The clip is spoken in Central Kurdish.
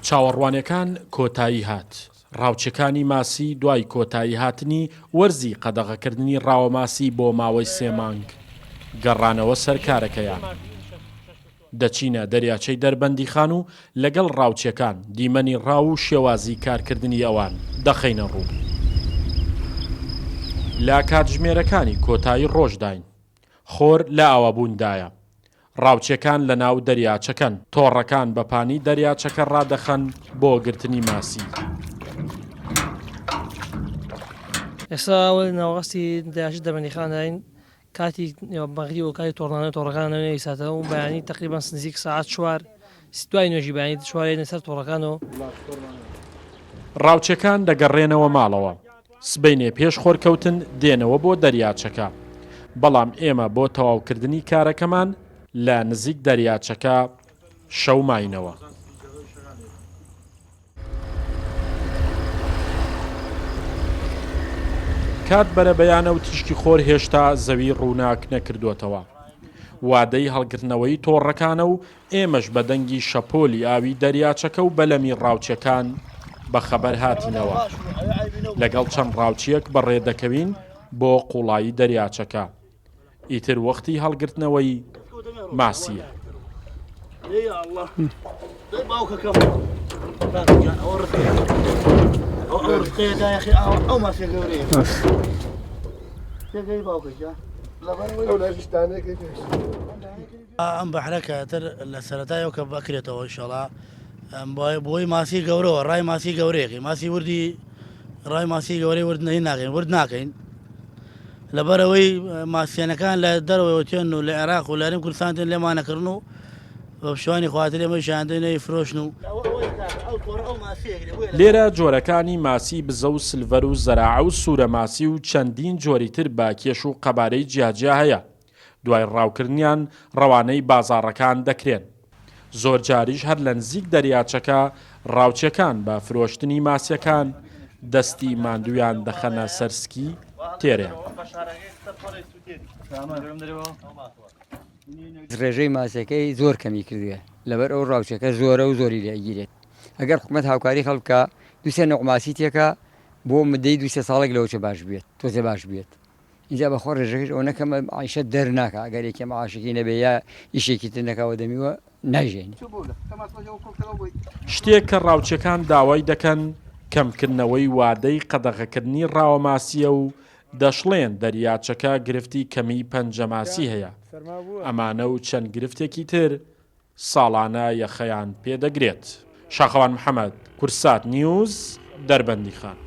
چاوەڕوانیەکان کۆتایی هات، ڕاوچیەکانی ماسی دوای کۆتایی هاتنی وەرزی قەدەغەکردنی ڕاوەماسی بۆ ماوەی سێ مانگ گەڕانەوە سەر کارەکەیان. دەچینە دەریاچەی دەربەندیخان و لەگەڵ ڕاوچیەکان دیمەنی ڕاو و شێوازی کارکردنی ئەوان دەخەینە ڕوو. لە کاتژمێرەکانی کۆتایی ڕۆژداین. خۆر لە ئاوابووندایە. ڕاوچیەکان لە ناو دەریاچەکەن. تۆڕەکان بە پانی دەریاچەکە ڕادەخەن بۆ گرتنی ماسی. ئێستا ناوەڕاستی دەریاچەی دەربەندیخانداین. کاتی مەغریب و کاتی تۆڕنانەوەی تۆڕەکان نەوێ ساتە و بەیانی تقریبا نزیک ساعت چوار دوای نوێژی بەیانی چوارێنە سەر تۆڕەکانەوە. ڕاوچیەکان دەگەڕێنەوە ماڵەوە. سبەینێ پێش خۆرکەوتن دێنەوە بۆ دەریاچەکە. بەڵام ئێمە بۆ تەواوکردنی کارەکەمان لە نزیک دەریاچەکە شەو ماینەوە. کات بەرەبەیانە و تیشکی خۆر هێشتا زەوی ڕووناک نەکردووەتەوە. وادەی هەڵگرتنەوەی تۆڕەکانە و ئێمەش بە دەنگی شەپۆلی ئاوی دەریاچەکە و بەلەمی ڕاوچیەکان بە خەبەر هاتینەوە. لەگەڵ چەند ڕاوچیەک بەڕێ دەکەوین بۆ قوڵایی دەریاچەکە. ئیتر وەختی هەڵگرتنەوەی ماسییە. ئەم بەحرە کە تر لە سەرەتایەوە کە بکرێتەوە ئینشەڵا بۆی ماسی گەورەوە ڕای ماسی گەورەیەکەی ماسی وردی ڕای ماسی گەورەی ورد نەی ناکەین ورد ناکەین لەبەرەوەی ماسیەنەکان لە دەرەوەی تێن و لە عێراق و لەریم کوردستان تێن لێمانەکردن و بە پشتیوانی خواتر ئێمە شاندنەی فرۆشن و لێرە جۆرەکانی ماسی بزە و سلڤەر و زەراعە و سوورە ماسی و چەندین جۆری تر بە کێش و قەبارەی جیاجیا هەیە دوای ڕاوکردنیان ڕەوانەی بازاڕەکان دەکرێن. زۆرجاریش هەر لە نزیک دەریاچەکە ڕاوچیەکان بە فرۆشتنی ماسیەکان دەستی ماندوویان دەخەنە سەر سکی تێریان. ڕێژەی ماسیەکەی زۆر کەمی کردوە لەبەر ئەو ڕاوچەکە زۆرە و زۆری لێ ئەگیرێت ئەگەر حکومەت هاوکاری خەڵک بکا دوسێ نەوع ماسی تێکا بۆ مدەی دوسێ ساڵێک لەوەچە باش بێت تۆزێ باش بێت ئینجا بەخوا ڕێژەکەش ئەوەنە کەمە عیشە دەر ناکا ئەگەر یەکێ معاشێکی نەبێ یا ئیشێکی تر نەکا وە دەمیوە نایژێنێ. شتێک کە ڕاوچیەکان داوای دەکەن کەمکردنەوەی وادەی قەدەغەکردنی ڕاوەماسییە و دەشڵێن دەریاچەکە گرفتی کەمیی پەنجەماسی هەیە، ئەمانە و چەند گرفتێکی تر ساڵانە یەخەیان پێدەگرێت. شاخەوان محەمەد، کوردسات نیوز، دەربەندیخان.